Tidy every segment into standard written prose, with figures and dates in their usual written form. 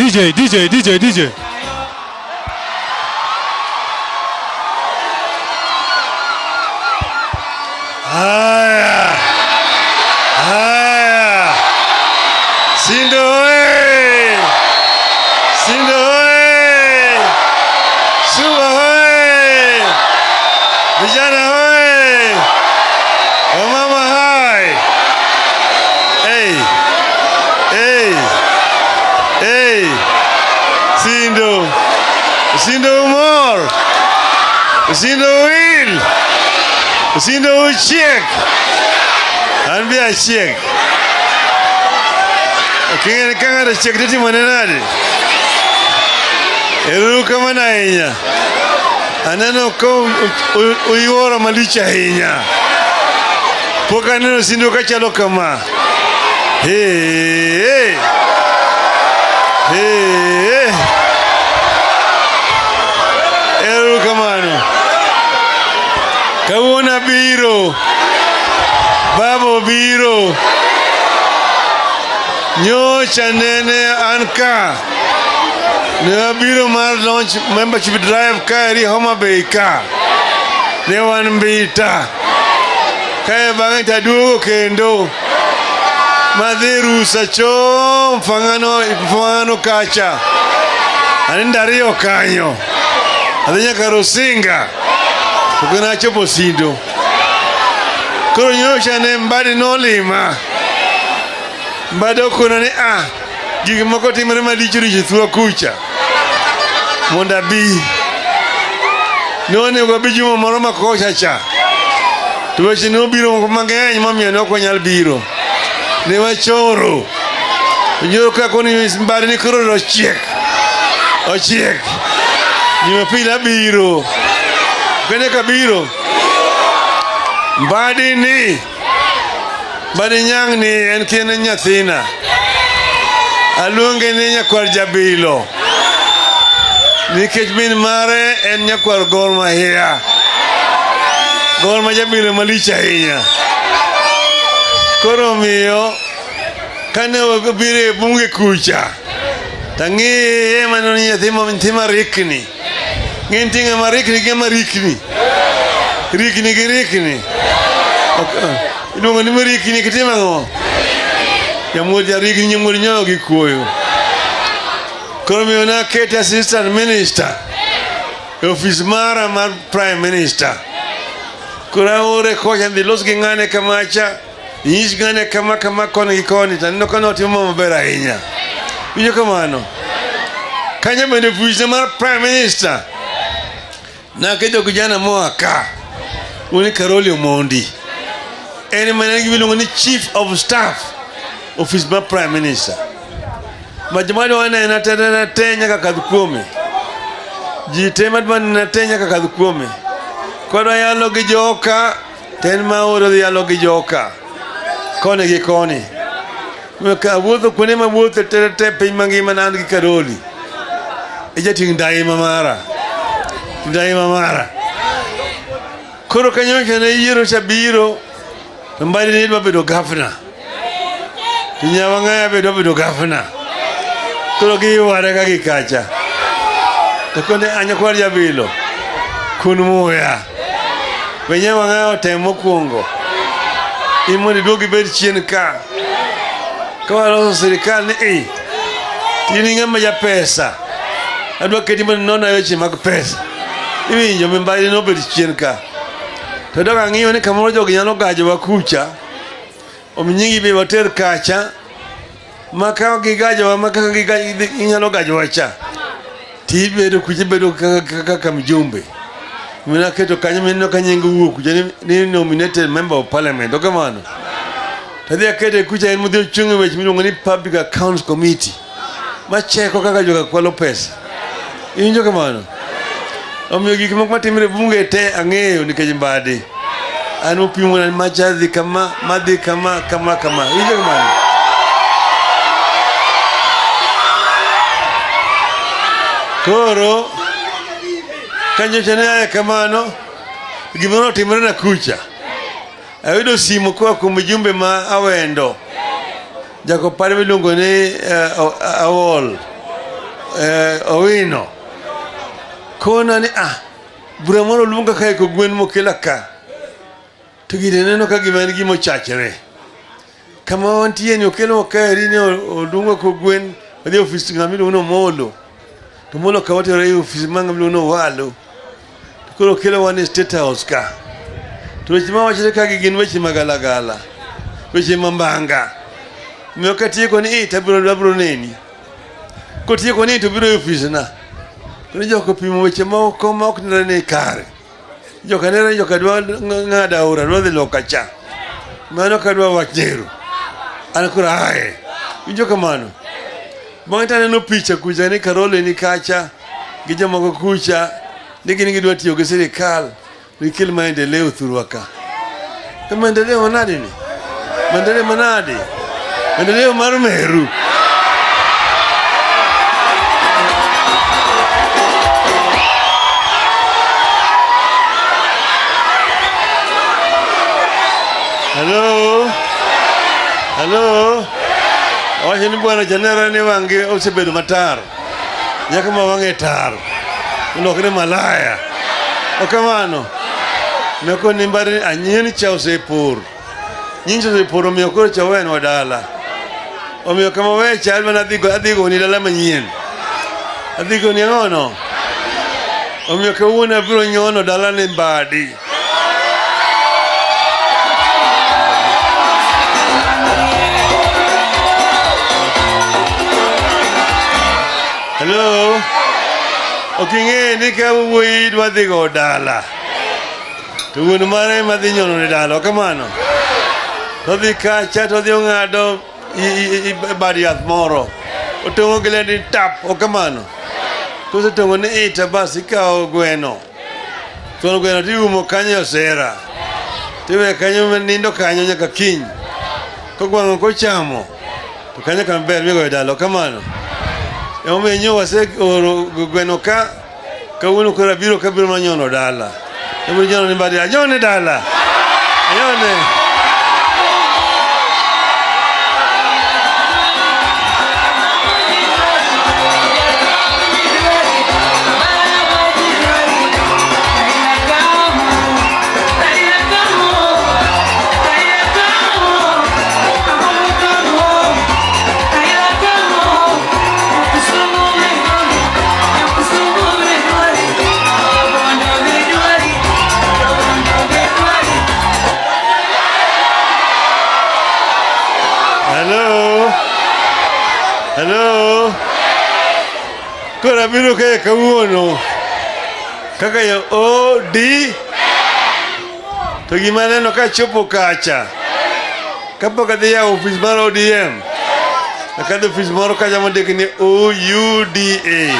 DJ, DJ, DJ, DJ. Haya, haya, Sindo hoye! Sindo hoye! Suba hoye! Vijana hoye! Wamama hai! Hey, hey, hey! Sindo, Sindo umor! Sindo wil! Sindo uchiek! An be achiek. King'e ka ng'ato ochiek titimone nade? Ero kamano ahinya. Aneno ka uyuoro malich ahinya. Pok aneno Sindo kachalo kama. Hey, hey. Hey, hey. Ero kamano. Kawuono abiro. Baba obiro. Nyocha nene an ka. Ne abiro mar launch membership drive ka eri Homa Bay ka. Ne wan Mbita. Kae bang'e to aduogo kendo. Madhi Rusa chon Mfangano kacha. Anindo ariyo kanyo. Adhi nyaka Rusinga. To kendo achopo Sindo. Koro nyocha ne Mbadi nolima. Mbadi okona ni gik moko timore malich richo thua kucha. Mondo abi. Nonego abi juma moro ma kocha cha. To weche nobiro moko mang'eny momiyo ne ok wanyal biro. Ne wachoro. Nyoro ka koni Mbadi ni koro ochiek. Ochiek. Jumapil abiro. Kene kabiro. Mbadi ni. Mbadi nyang' ni en kien nyathina. Aluonge ni nyakwar Jabilo. Nikech min mare en nyakwar Gor Mahia. Gor ma Jabilo malich ahinya. Koro omiyo kane obiro e bunge kucha tang'iye maneno ni nyathi marikni. Ng'e nitie ng'ama rikni gi ng'ama rikni. Rikni gi rikni. Iluongo ni marikni kitimo ang'o? Jamuoch jarikni nyamuoch nyoyo gi kuoyo. Koro miyo nakete assistant minister e ofis mara mar prime minister. Koro aore kocha dhi los gi ng'ane kamacha, inyis ng'ane kama kama koni gi koni, to aneno ka notimo maber ahinya. Winjo kamano? Kanyo bende ofisne mar prime minister naketo kijana moa ka, wuon Karoli Omondi. En mana gima iluongo ni chief of staff ofis mar prime minister. Ma joma dwa nena te te te nyaka kadh kuome. Ji te madwa nena te nyaka kadh kuome. Kodwa yalo gi joka, to en ma oro dhi yalo gi joka. Koni gi koni. Ka wuotho kuonde ma wuothe te te piny mangima na an gi Karoli. E jating' ndaima mara. Ndaima mara. Koro kanyocha ne yiero cha biro, to Mbadi ne dwa bedo gavana. To Nyawang'aya be dwa bedo gavana. Koro giyware ka gi kacha. To konde anyakwar Jabilo, kun muya. Be Nyawang'aya otem mokwongo. In mondo iduog ibed chien ka. Ka waloso sirikal ni i, in ng'ama japesa. Adwa keti mondo inona weche mag pesa. Iwinjo mi Mbadi nobet chien ka. To dok ang'iyo ni kamoro jogi nyalo gajowa kucha. Omi nyingi be water kacha. Ma ka gigajowa ma kaka ginyalo gajowa cha. Tibedo kucha ibedo kaka mjumbe. Mina keto kanyo mineno ka nying wuok kucha ni nominated member of parliament. Ok kamano? Tadhi akete kucha en modhi ochung' e weche miluongo ni Public Accounts Committee. Macheko kaka joka kwalo pesa. Iwinjo kamano? Omiyo gik moko matimre e bunge te ang'eyo nikech Mbadi. An opimo na macha dhi kama, madhi kama, kama, kama. Iwinjo kamano? Koro, ka nyocha ne aye kamano, gimoro otimore na kucha. Ayudo simu koa kuom mjumbe ma Awendo. Jakopare miluongo ni Awol. Owino kona ni bura moro luonga kae kogwen mokela ka to gine neno ka gima en gima ochachre kama wantie ni okelwa kaeri ni oluonga kogwen wadhi e ofis ng'ama iluongo ni Omolo to Omolo ka watere e ofis mar ng'ama iluongo ni Owalo to koro okelowa ni State House ka to weche mawachre ka gi gin weche magalagala weche mambanga omiyo katieko ni to abiro neni kotieko ni to biro e ofisna to ni joka opimo weche moko ma ok nenre ni kare joka nere ni joka dwa ng'ado aora dwa dhi loka cha mano ka dwa wach nero an koro aye winjo kamano bang'e to aneno picha kucha ni Karole ni kacha gi jomoko kucha ni gin gidwa tiyo gi sirikal gikel maendeleo thurwa ka to maendeleo manade ni maendeleo manade maendeleo mar Meru. Hello? Hello? Awacho ni bwana janera ni wang'e osebedo matar. Nyaka ma wang'e tar. Olokre malaya. Okamano. Meko ni mbari anyien cha osepur. Nyinyi osepur omiyo koro cha owenwa dala. Omiyo kama we cha adwa nadhi adhi goni dala manyien. Adhi goni ang'ono? Omiyo kawuono abiro nyono dala ni Mbadi. Hello? Ok ing'e ni ka wuoyi dwa dhi go dala to wuon mare ema dhi nyono ne dala, ok kamano? To odhi kacha to odhi ong'ado bad yath moro otong'o gi lendi tap, ok kamano? Kosetong'o ni ita bas ikawo gweno thuon gweno tiumo kanyo e osera tiwe kanyo nindo kanyo nyaka kiny kogwang'o kochamo to kanyo kama ber migoyo dala, ok kamano? Emomiyo nyo waseoro gweno ka kawuono koro abiro kabiro manyono dala. Abiro nyono ni Mbadi, anyone dala. Anyone. Hello? Hello? Koro abiro kae kawuono kaka yo OD to gima aneno kachopo kacha kapok adhi yawo ofis mar ODM akadho ofis moro kacha mondik ni OUDA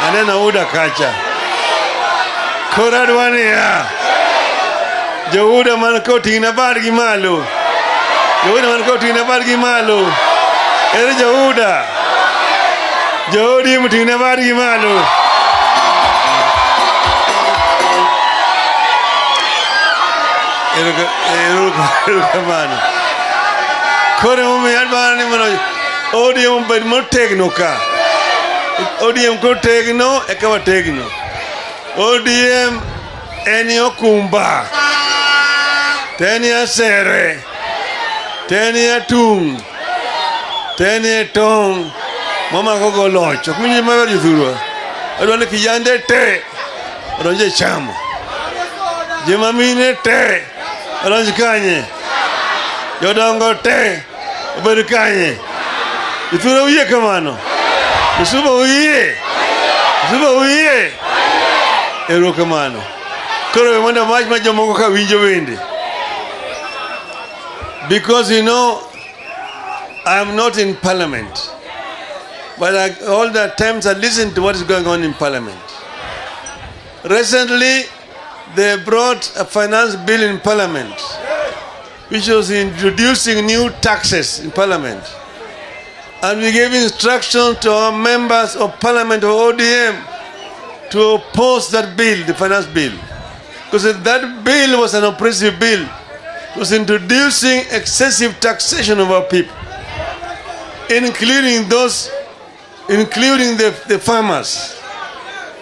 aneno UDA kacha koro adwa niya jo-UDA man ka oting'na badgi malo jo-UDA man ka oting'na badgi malo ere jo-UDA jo-ODM oting'na badgi malo. Erokamano. Koro emomiyo adwaro ni mondo ODM obed motegno ka. ODM kotegno eka wategno. ODM en okumba, to en asere, to en atung', to en tong' mamako go loch. Ok winji maber jothurwa? Adwa ni kijande te odonj e chama. Joma mine te odonj kanye? Jodongo te obed kanye? Jothurwa uyie kamano? Misuba uyie? Misuba uyie? Erokamano. Koro we mondo awach ma jomoko ka winjo bende. Because you know, I'm not in parliament. But all the times I listen to what is going on in parliament. Recently, they brought a finance bill in parliament, which was introducing new taxes in parliament. And we gave instructions to our members of parliament of ODM to oppose that bill, the finance bill. Because that bill was an oppressive bill. It was introducing excessive taxation of our people, including those including the farmers,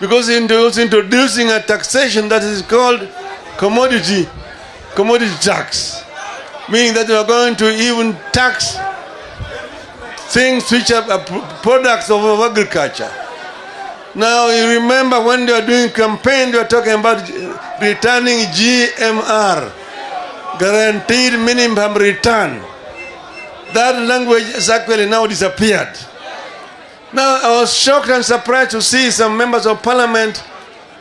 because he was introducing a taxation that is called commodity tax, meaning that we are going to even tax things which are products of agriculture. Now, you remember when they were doing campaign, they were talking about returning GMR, guaranteed minimum return. That language has actually now disappeared. Now, I was shocked and surprised to see some members of parliament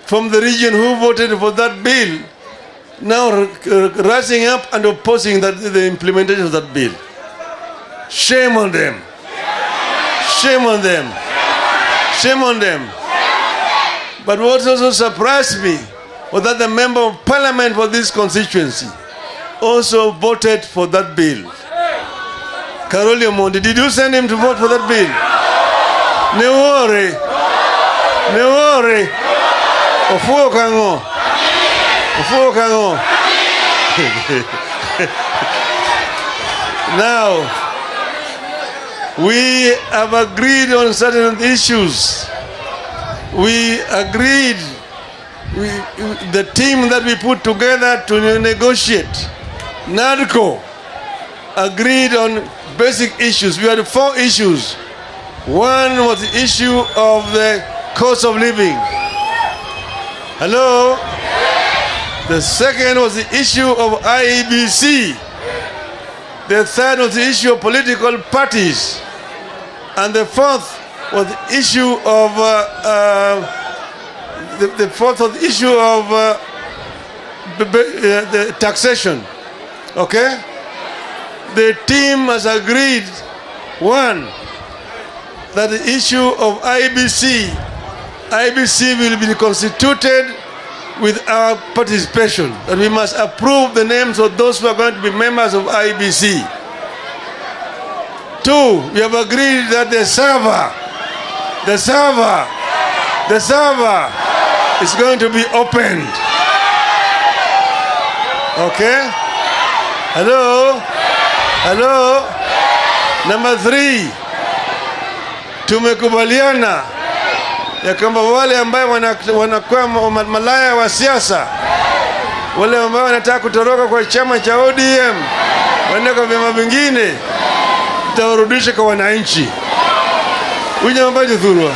from the region who voted for that bill now rising up and opposing the implementation of that bill. Shame on them. Shame on them. Shame on them. But what also surprised me was that the member of parliament for this constituency also voted for that bill. Caroli Omondi, did you send him to vote for that bill? Ne worry. Ne worry. Ofuwo kang'o? Ofuwo kang'o? Now, we have agreed on certain issues. We agreed, the team that we put together to negotiate, NADCO, agreed on basic issues. We had 4 issues. One was the issue of the cost of living. Hello? The second was the issue of IEBC. The third was the issue of political parties. And the fourth was the issue of the fourth was the issue of the taxation. Okay? The team has agreed, one, that the issue of IEBC will be constituted with our participation, that we must approve the names of those who are going to be members of IEBC. 2, we have agreed that the server is going to be opened. Okay? Hello? Hello? Number 3, tumekubaliana ya kwamba wale ambao wanakuwa malaya wa siasa, wale ambao wanataka kutoroka kwa chama cha ODM waende kwa vyama vingine, tutawarudisha kwa wananchi. Winyo ambayo dhurwa.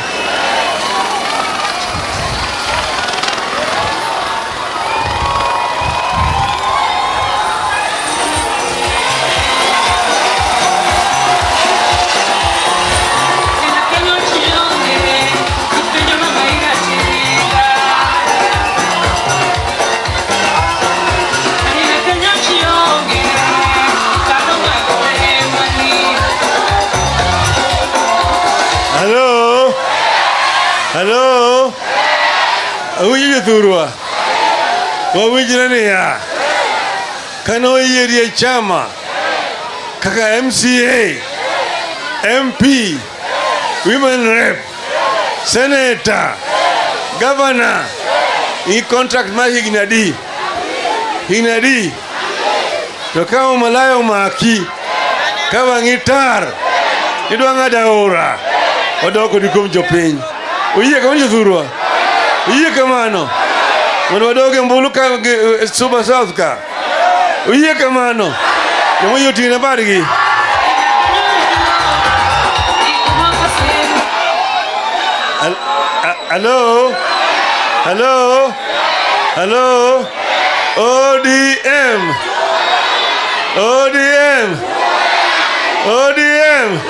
Hello? Awinjo jothurwa. Wawinjre niya, kane oyieri e chama kaka MCA, MP, Women Rep, Senator, Governor, i contract mar higni adi? Higni adi? To ka malaya omaki, ka wang'i tar, idwa ng'ado aora, wadok kodi kuom jopiny. Uyie kamano jothurwa? Uyie kamano? Mondo wadog e mbulu ka Suba South ka? Uyie kamano? Joma oyie oting'na badgi? Hello? Hello? Hello? ODM! ODM! ODM!